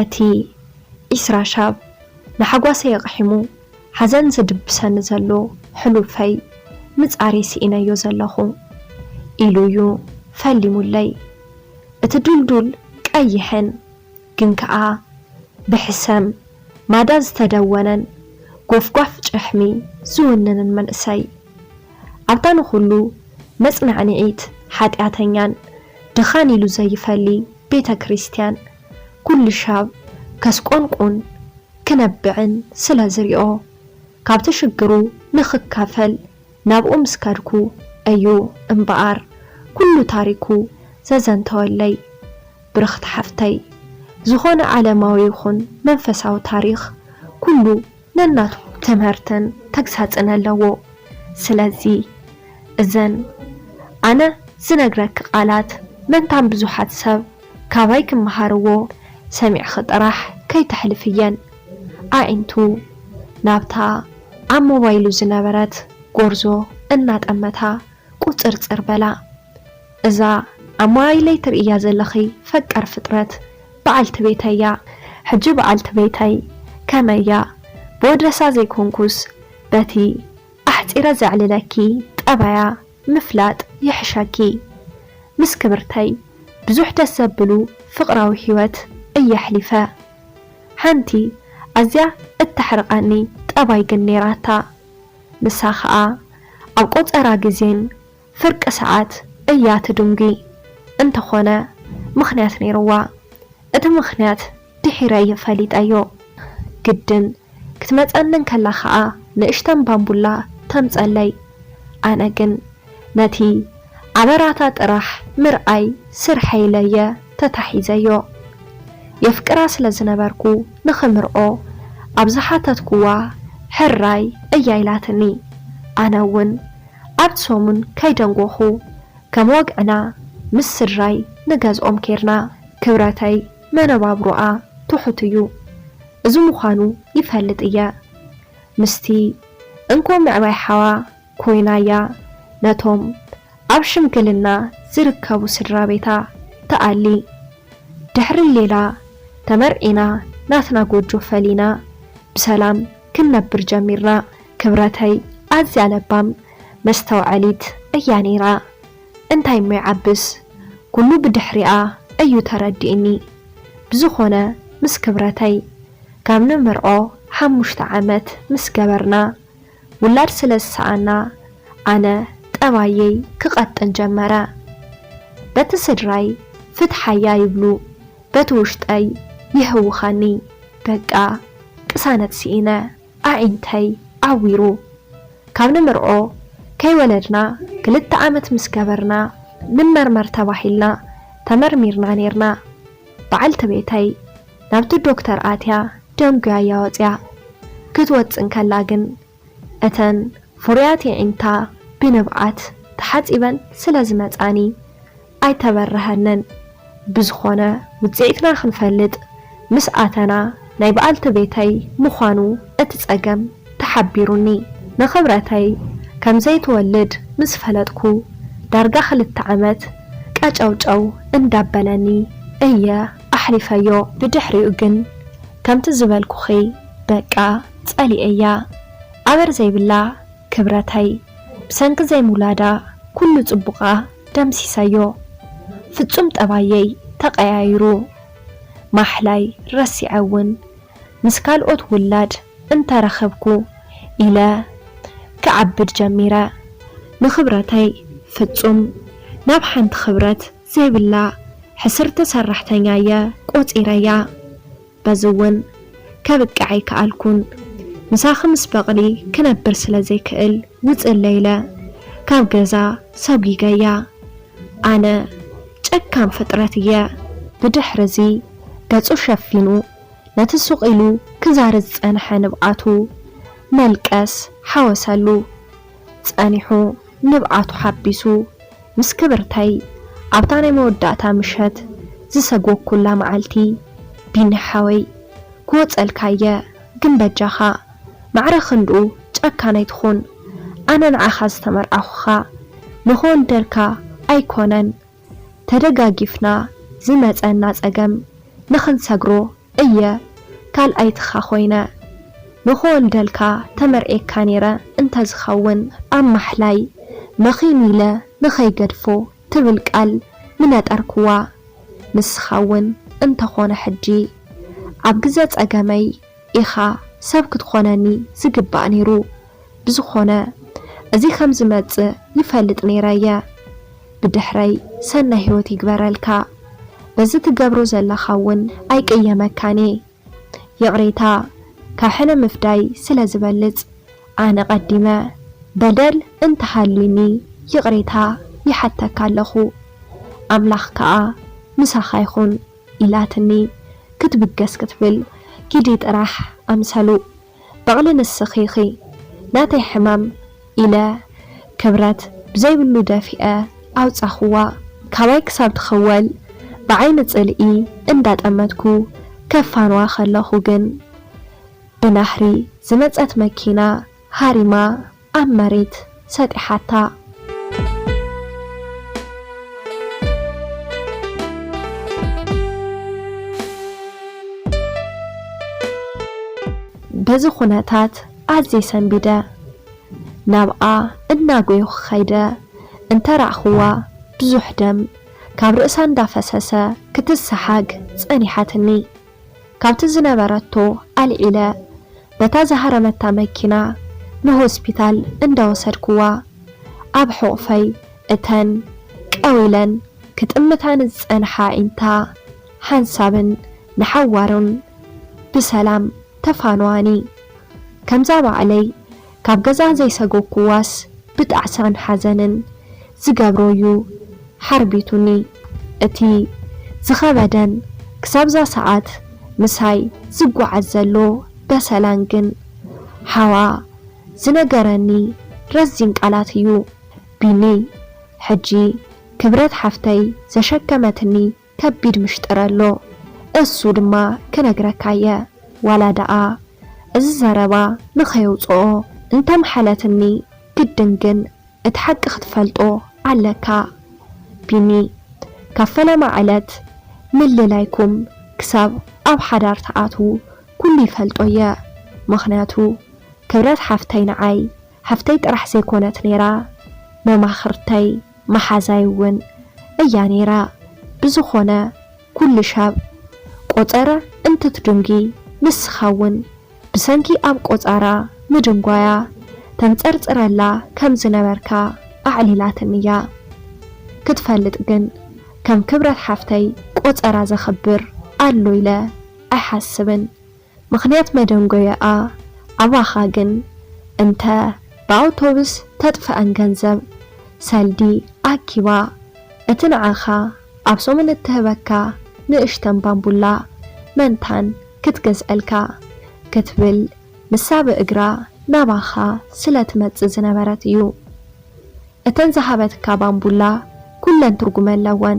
እቲ ዒስራ ሻብ ንሓጓሰይ ኣቕሒሙ ሓዘን ዝድብሰኒ ዘሎ ሕሉፈይ ምጻረይ ስኢነዮ ዘለኹ ኢሉ እዩ ፈሊሙለይ። እቲ ድልዱል ቀይሕን ግን ከኣ ብሕሰም ማዳ ዝተደወነን ጎፍጓፍ ጭሕሚ ዝውንንን መንእሰይ ኣብታ ንኹሉ መጽናዕንዒት ሓጢኣተኛን ድኻን ኢሉ ዘይፈሊ ቤተ ክርስቲያን ኩሉ ሻብ ከስቆንቁን ክነብዕን ስለ ዝሪኦ ካብቲ ሽግሩ ንኽካፈል ናብኡ ምስ ከድኩ እዩ እምበኣር ኩሉ ታሪኩ ዘዘንተወለይ። ብርኽቲ ሓፍተይ ዝኾነ ዓለማዊ ይኹን መንፈሳዊ ታሪኽ ኩሉ ነናቱ ትምህርትን ተግሳጽን ኣለዎ። ስለዚ እዘን ኣነ ዝነግረኪ ቃላት መንታን ብዙሓት ሰብ ካባይ ክመሃርዎ ሰሚዕኺ ጥራሕ ከይተሕልፍየን። ኣዒንቱ ናብታ ኣብ ሞባይሉ ዝነበረት ጎርዞ እናጠመታ ቁጽርጽር በላ። እዛ ኣብ ሞባይለይ ትርእያ ዘለኺ ፈቃር ፍጥረት በዓልቲ ቤተይ እያ። ሕጂ በዓልቲ ቤተይ ከመይ እያ? ብወደሳ ዘይኮንኩስ በቲ ኣሕጺረ ዘዕልለኪ ጠባያ ምፍላጥ ይሕሸኪ። ምስ ክብርተይ ብዙሕ ደስ ዘብሉ ፍቕራዊ ህይወት እየ ኣሕሊፈ። ሓንቲ ኣዝያ እተሕርቐኒ ጠባይ ግን ነይራታ። ንሳ ኸኣ ኣብ ቆጸራ ግዜን ፍርቂ ሰዓት እያ ትድንጒ። እንተኾነ ምኽንያት ነይርዋ። እቲ ምኽንያት ድሒረ እየ ፈሊጠዮ። ግድን ክትመጸኒ እንከላ ኸኣ ንእሽተን ባምቡላ ተምጸለይ። ኣነ ግን ነቲ ኣበራታ ጥራሕ ምርኣይ ስርሐይ ኢለየ ተታሒዘዮ። የፍቅራ ስለ ዝነበርኩ ንኽምርዖ ኣብ ዝሓተትኩዋ ሕራይ እያ ኢላትኒ። ኣነ እውን ኣብቲ ሰሙን ከይደንጎኹ ከም ወግዕና ምስ ስድራይ ንገዝኦም ኬድና። ክብረተይ መነባብሮኣ ትሑት እዩ። እዚ ምዃኑ ይፈልጥ እየ። ምስቲ እንኮ ምዕባይ ሓዋ ኮይናያ ነቶም ኣብ ሽምግልና ዝርከቡ ስድራ ቤታ ትኣሊ። ድሕሪ ሌላ ተመርዒና ናትና ጎጆ ፈሊና ብሰላም ክንነብር ጀሚርና። ክብረተይ ኣዝያ ለባም መስተውዐሊት እያ ነይራ። እንታይ እሞ ይዓብስ፣ ኩሉ ብድሕሪኣ እዩ ተረዲእኒ። ብዝኾነ ምስ ክብረተይ ካብ ንምርዖ ሓሙሽተ ዓመት ምስ ገበርና ውላድ ስለ ዝሰኣና ኣነ ጠባየይ ክቐጥን ጀመረ። በቲ ስድራይ ፍትሓያ ይብሉ በቲ ውሽጠይ ይህውኻኒ። በቃ ቅሳነት ስኢነ ኣዒንተይ ዓዊሩ። ካብ ንምርዖ ከይወለድና ክልተ ዓመት ምስ ገበርና ንመርመር ተባሂልና ተመርሚርና ኔርና። በዓልቲ ቤተይ ናብቲ ዶክተር ኣትያ ደንጉያ እያ ወፅያ። ክትወፅእ እንከላ ግን እተን ፍሩያት የዒንታ ብንብዓት ተሓፂበን ስለ ዝመፃኒ ኣይተበረሀንን። ብዝኾነ ውፅኢትና ክንፈልጥ ምስ ኣተና ናይ በዓልቲ ቤተይ ምዃኑ እቲ ፀገም ተሓቢሩኒ። ንኽብረተይ ከም ዘይትወልድ ምስ ፈለጥኩ ዳርጋ ክልተ ዓመት ቀጨውጨው እንዳበለኒ እየ ኣሕሊፈዮ። ብድሕሪኡ ግን ከምቲ ዝበልኩኺ በቃ ጸሊኤያ። ኣበር ዘይብላ ክብረተይ ብሰንኪ ዘይምውላዳ ኩሉ ጽቡቓ ደምሲሰዮ። ፍጹም ጠባየይ ተቐያይሩ። ማሕላይ ረሲዐ እውን ምስ ካልኦት ውላድ እንተረኸብኩ ኢለ ክዓብድ ጀሚረ። ንኽብረተይ ፍጹም ናብ ሓንቲ ክብረት ዘይብላ ሕስርቲ ሰራሕተኛ እየ ቆጺረያ። በዚ እውን ከብቅዕ ኣይከኣልኩን። ምሳኺ ምስ በቕሊ ክነብር ስለ ዘይክእል ውፅእለይ ኢለ ካብ ገዛ ሰጒገያ። ኣነ ጨካን ፍጥረት እየ። ብድሕሪ እዚ ገጹ ሸፊኑ ነቲ ሱቕ ኢሉ ክዛሪ ዝጸንሐ ንብዓቱ መልቀስ ሓወሰሉ። ጸኒሑ ንብዓቱ ሓቢሱ ምስ ክብርተይ ኣብታ ናይ መወዳእታ ምሸት ዝሰጎግኩላ መዓልቲ፣ ቢኒ ሓወይ ክወጸልካ እየ፣ ግን በጃኻ ማዕረ ክንድኡ ጨካን ኣይትኹን። ኣነ ንዓኻ ዝተመርዓኹኻ ንኽወልደልካ ኣይኮነን። ተደጋጊፍና ዝመጸና ጸገም ንኽንሰግሮ እየ ካልኣይትኻ ኮይነ ንኽወልደልካ ተመርዕየካ ነይረ እንተዝኸውን ኣብ ማሕላይ መኺኑ ኢለ ንኸይገድፎ ትብል ቃል ምነጠርክዋ። ንስኻ እውን እንተኾነ ሕጂ ኣብ ግዘ ጸገመይ ኢኻ ሰብ ክትኾነኒ ዝግባእ ነይሩ። ብዝኾነ እዚ ከም ዝመጽእ ይፈልጥ ነይረ እየ። ብድሕረይ ሰናይ ህይወት ይግበረልካ። በዚ ትገብሮ ዘለኻ እውን ኣይቅየመካን እየ። ይቕሬታ ካብ ሕነ ምፍዳይ ስለ ዝበልጽ ኣነ ቀዲመ በደል እንተሃልዩኒ ይቕሬታ ይሓተካ ኣለኹ። ኣምላኽ ከኣ ምሳኻ ይኹን ኢላትኒ ክትብገስ ክትብል ኪዲ ጥራሕ ኣምሰሉ። በቕሊ ንስኺ ኢኺ ናተይ ሕማም ኢለ ክብረት ብዘይብሉ ደፊአ ኣውጻኽዋ። ካባይ ክሳብ ትኽወል ብዓይኒ ጽልኢ እንዳጠመትኩ ከፋንዋ ከለኹ ግን ብናህሪ ዝመጸት መኪና ሃሪማ ኣብ መሬት ሰጢሓታ። በዚ ኩነታት ኣዝየ ሰንቢደ። ናብኣ እናጎየኹ ከይደ እንተ ረኣኽዋ ብዙሕ ደም ካብ ርእሳ እንዳፈሰሰ ክትሰሓግ ጸኒሓትኒ። ካብቲ ዝነበረቶ ኣልዒለ በታ ዝሃረመታ መኪና ንሆስፒታል እንዳወሰድክዋ ኣብ ሕቑፈይ እተን ቀው ኢለን ክጥምታኒ ዝጸንሓ ኣዒንታ ሓንሳብን ንሓዋሩን ብሰላም ተፋነዋኒ። ከምዛ ባዕለይ ካብ ገዛ ዘይሰጎግኩዋስ ብጣዕሳን ሓዘንን ዝገብሮ እዩ ሓርቢቱኒ። እቲ ዝኸበደን ክሳብዛ ሰዓት ምሳይ ዝጓዓዝ ዘሎ በሰላን ግን ሓዋ ዝነገረኒ ረዚን ቃላት እዩ። ቢኒ፣ ሕጂ ክብረት ሓፍተይ ዘሸከመትኒ ከቢድ ምሽጥር ኣሎ። እሱ ድማ ክነግረካ እየ። ዋላ ደኣ እዚ ዘረባ ንኸየውጽኦ እንተምሓለትኒ ግድን ግን እቲ ሓቂ ክትፈልጦ ኣለካ። ቢኒ፣ ካብ ፈለማ ዕለት ምልላይኩም ክሳብ ኣብ ሓዳር ትኣትዉ ኩሉ ይፈልጦ እየ። ምኽንያቱ ክብረት ሓፍተይ ንዓይ ሓፍተይ ጥራሕ ዘይኮነት ነይራ፣ መማኽርተይ፣ መሓዛይ እውን እያ ነይራ። ብዝኾነ ኩሉ ሻብ ቆጸረ እንትትድንጉ ንስኻ እውን ብሰንኪ ኣብ ቆጻራ ምድንጓያ ተንጸርጽረላ ከም ዝነበርካ ኣዕሊላትኒ እያ። ክትፈልጥ ግን ከም ክብረት ሓፍተይ ቆጸራ ዘኽብር ኣሎ ኢለ ኣይሓስብን። ምኽንያት መደንጎያኣ ኣባኻ ግን እንተ ብኣውቶቡስ ተጥፍኣን ገንዘብ ሰልዲ ኣኪባ እቲ ንዓኻ ኣብ ሰሙን እትህበካ ንእሽተን ባምቡላ መንታን ክትገዝኣልካ ክትብል ንሳ ብእግራ ናባኻ ስለ ትመጽእ ዝነበረት እዩ። እተን ዝሃበትካ ባምቡላ ኩለን ትርጉም ኣለወን።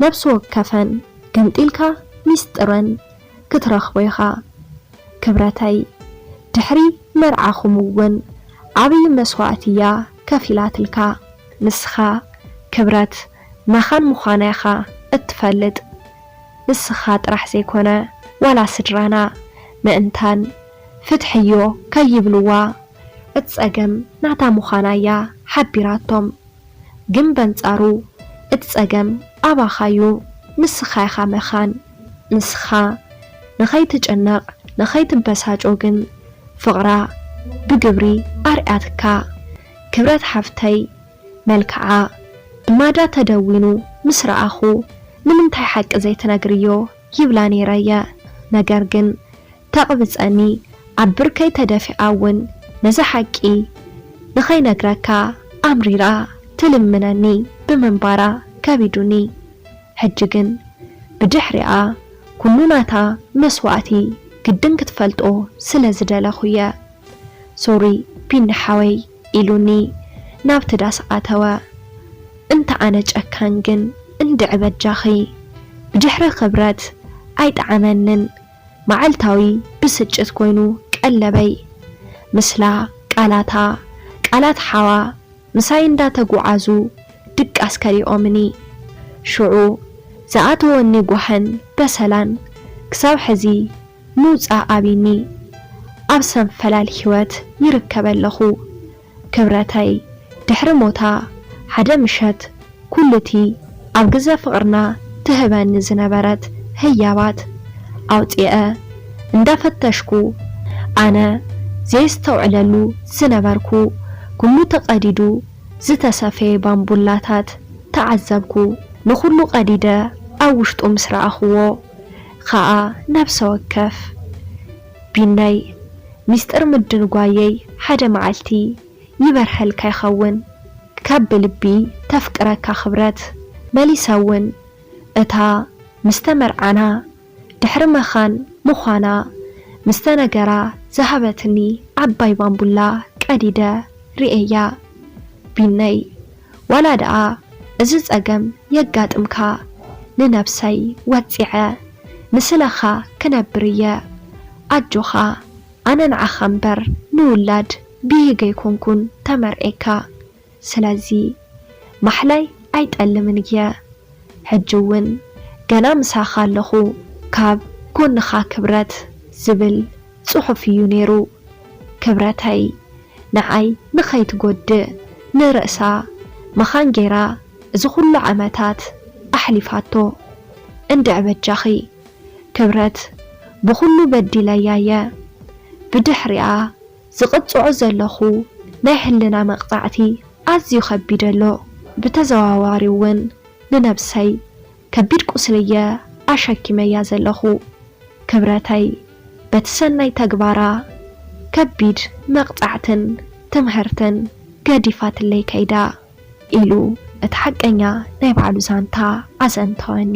ነብሲ ወከፈን ገምጢልካ ሚስጥረን ክትረኽቦ ኢኻ። ክብረተይ፣ ድሕሪ መርዓኹም እውን ዓብዪ መስዋእቲ እያ ከፊላትልካ። ንስኻ ክብረት መኻን ምዃና ኢኻ እትፈልጥ። ንስኻ ጥራሕ ዘይኮነ ዋላ ስድራና ምእንታን ፍትሕዮ ከይብልዋ እቲ ጸገም ናታ ምዃና እያ ሓቢራቶም። ግን በንጻሩ እቲ ጸገም ኣባኻዩ፣ ንስኻ ኢኻ መኻን። ንስኻ ንኸይትጨነቕ ንኸይትበሳጮ ግን ፍቕራ ብግብሪ ኣርኣያትካ። ክብረት ሓፍተይ መልክዓ ብማዳ ተደዊኑ ምስ ረኣኹ ንምንታይ ሓቂ ዘይትነግርዮ ይብላ ነይረ እየ። ነገር ግን ተቕብጸኒ ኣብ ብርከይ ተደፊኣ እውን ነዚ ሓቂ ንኸይነግረካ ኣምሪራ ትልምነኒ ብምንባራ ከቢዱኒ። ሕጂ ግን ብድሕሪኣ ኩሉ ናታ መስዋእቲ ግድን ክትፈልጦ ስለ ዝደለኹ እየ። ሶሪ ቢኒ ሓወይ ኢሉኒ ናብቲ ዳስ ኣተወ። እንተ ኣነ ጨካን ግን እንድዒ በጃኺ። ብድሕሪ ክብረት ኣይጠዓመንን። መዓልታዊ ብስጭት ኮይኑ ቀለበይ። ምስላ ቃላታ ቃላት ሓዋ ምሳይ እንዳተጉዓዙ ድቃስ ከሊኦምኒ። ሽዑ ዝኣተወኒ ጓህን በሰላን ክሳብ ሕዚ ምውጻእ ኣቢኒ ኣብ ሰንፈላል ህይወት ይርከብ ኣለኹ። ክብረተይ ድሕሪ ሞታ ሓደ ምሸት ኩሉቲ ኣብ ግዘ ፍቕርና ትህበኒ ዝነበረት ህያባት ኣውጺአ እንዳፈተሽኩ ኣነ ዘየስተውዕለሉ ዝነበርኩ ኩሉ ተቐዲዱ ዝተሰፈየ ባምቡላታት ተዓዘብኩ። ንኹሉ ቀዲደ ኣብ ውሽጡ ምስ ረኣኽዎ ኸኣ ነብሰ ወከፍ ቢነይ ሚስጥር ምድንጓየይ ሓደ መዓልቲ ይበርሀልካ ይኸውን። ካብ ብልቢ ተፍቅረካ ክብረት። መሊሰ እውን እታ ምስ ተመርዓና ድሕሪ መኻን ምዃና ምስ ተነገራ ዝሃበትኒ ዓባይ ባምቡላ ቀዲደ ርእየያ። ቢነይ ዋላ ደኣ እዚ ጸገም የጋጥምካ ንነብሰይ ወጺዐ ንስለኻ ክነብር እየ። ኣጆኻ ኣነ ንዓኻ እምበር ንውላድ ብሂገ ኣይኮንኩን ተመርዔካ። ስለዚ ማሕላይ ኣይጠልምን እየ። ሕጂ እውን ገና ምሳኻ ኣለኹ ካብ ጎንኻ ክብረት ዝብል ጽሑፍ እዩ ነይሩ። ክብረተይ ንዓይ ንኸይትጎድእ ንርእሳ መኻን ገይራ እዚ ኩሉ ዓመታት ኣሕሊፋቶ። እንድዒ በጃኺ ክብረት ብኹሉ በዲለያ እየ። ብድሕሪኣ ዝቕጽዖ ዘለኹ ናይ ህልና መቕጻዕቲ ኣዝዩ ከቢድ ኣሎ። ብተዘዋዋሪ እውን ንነብሰይ ከቢድ ቁስሊ እየ ኣሸኪመያ ዘለኹ። ክብረተይ በቲ ሰናይ ተግባራ ከቢድ መቕጻዕትን ትምህርትን ገዲፋትለይ ከይዳ ኢሉ እቲ ሓቀኛ ናይ ባዕሉ ዛንታ ኣዘንተወኒ።